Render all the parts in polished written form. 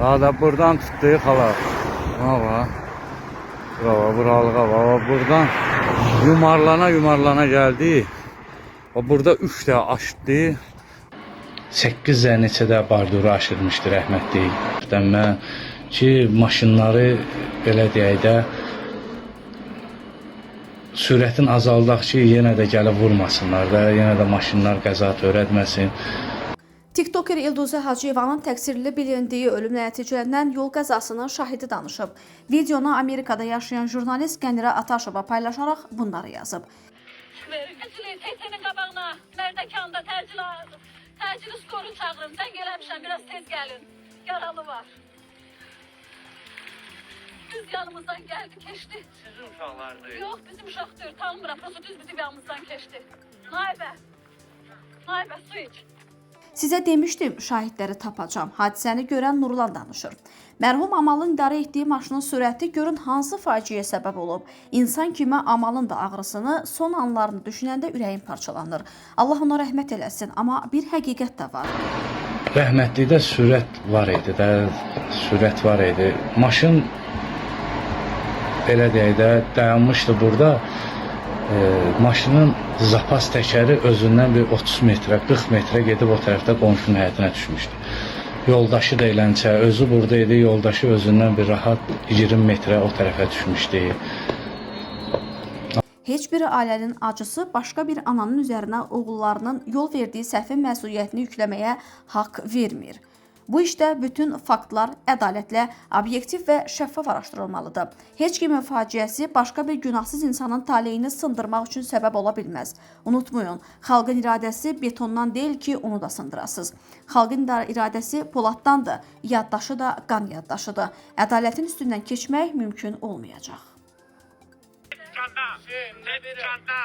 Daha da buradan tutdu xala. Buna bax. Bura bax, buralığa bax. Buradan yumarlana yumarlana gəldi. O burada 3 dəfə aşdı. 8 neçə də barduru aşırmışdı rəhmətlik. Mən ki maşınları belə deyək də sürətin azaldaq ki, yenə də gəlib vurmasınlar da, yenə də maşınlar qəza törətməsin. TikToker İlduzə Hacıyevanın təqsirli bilindiyi ölümlə nəticələnən yol qəzasının şahidi danışıb. Videonu Amerikada yaşayan jurnalist Qənirə Ataşova paylaşaraq bunları yazıb. Verin. Təcili, TT-nin qabağına, Mərdəkanda təcil, təcili skoru çağırın. Zəng eləmişəm, biraz tez gəlin. Yaralı var. Düz yanımızdan gəldi, keçdi. Sizin uşaqlardır. Yox, bizim uşaq deyil, tanımıram. Prosto düz bizim yanımızdan keçdi. Naibə, Naibə, su iç. Sizə demişdim, şahidləri tapacam. Hadisəni görən Nurlan danışır. Mərhum Amalın idarə etdiyi maşının sürəti görün hansı faciəyə səbəb olub. İnsan kimi Amalın da ağrısını, son anlarını düşünəndə ürəyim parçalanır. Allah ona rəhmət eləsin, amma bir həqiqət də var. Rəhmətlikdə sürət var idi də, sürət var idi. Maşın belə deyək də dayanmışdı burada. Maşının zapas təkəri özündən bir 30 metrə, 40 metrə gedib o tərəfdə qonşunun həyətinə düşmüşdü. Yoldaşı da eləncə, özü burada idi, yoldaşı özündən bir rahat 20 metrə o tərəfə düşmüşdü. Heç bir ailənin acısı başqa bir ananın üzərinə oğullarının yol verdiyi səhvin məsuliyyətini yükləməyə haqq vermir. Bu işdə bütün faktlar ədalətlə, obyektiv və şəffaf araşdırılmalıdır. Heç kimin faciəsi başqa bir günahsız insanın taleyini sındırmaq üçün səbəb ola bilməz. Unutmayın, xalqın iradəsi betondan deyil ki, onu da sındırasız. Xalqın iradəsi poladdandır, yaddaşı da qan yaddaşıdır. Ədalətin üstündən keçmək mümkün olmayacaq. Dükkanda. Sen dükkanda.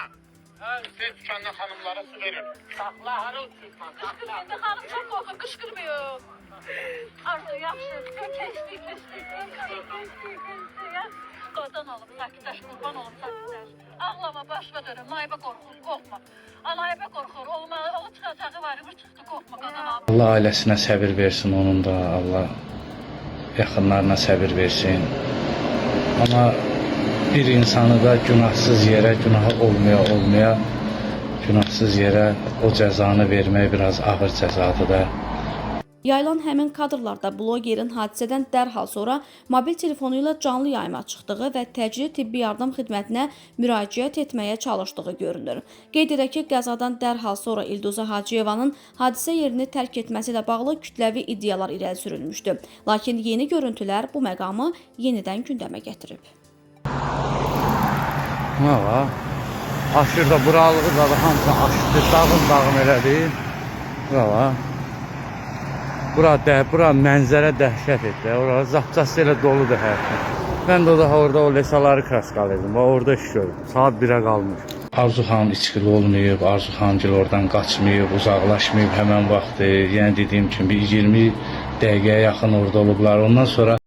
Sen dükkanda hanımlara su verin. Saxla hara uçursan. Qışqırmayın, da xanım çox qorxur, qışqırmıyor. Arzu, yaxşı, keçdi, keçdi, keçdi, keçdi, keçdi. Ya. Qurban olum, sakitləş, qurban olum, sakitləş. Ağlama, başına dönüm, Naibə qorxur, qorxma. Naibə qorxur, olma, oğlu çıxacağı var, imiş çıxdı, qorxma, qadan alım. Allah ailəsinə səbir versin onun da, Allah yaxınlarına səbir versin. Amma bir insanı da günahsız yerə, günahı olmaya olmaya günahsız yerə o cəzanı vermək biraz ağır cəzadır da. Yayılan həmin kadrlarda blogerin hadisədən dərhal sonra mobil telefonu ilə canlı yayıma çıxdığı və təcili tibbi yardım xidmətinə müraciət etməyə çalışdığı görünür. Qeyd edək ki, qəzadan dərhal sonra İlduzə Hacıyevanın hadisə yerini tərk etməsi ilə bağlı kütləvi iddialar irəli sürülmüşdü. Lakin yeni görüntülər bu məqamı yenidən gündəmə gətirib. Buna bax. Aşır da buralığı da hamısını aşdı, dağın dağın elədi. Bura bax. Bura də, bura mənzərə dəhşət etdi. Ora zapçası elə doludur hər şey. Mən də daha orada o lesaları kraskalaydım. Bax orada iş gördüm. Saat 1-ə qalmış. Arzu xanım içkili olmayıb, Arzu xanımgil oradan qaçmayıb, uzaqlaşmayıb həmən vaxt. Yəni dediyim kimi bir 20 dəqiqəyə yaxın orada olublar. Ondan sonra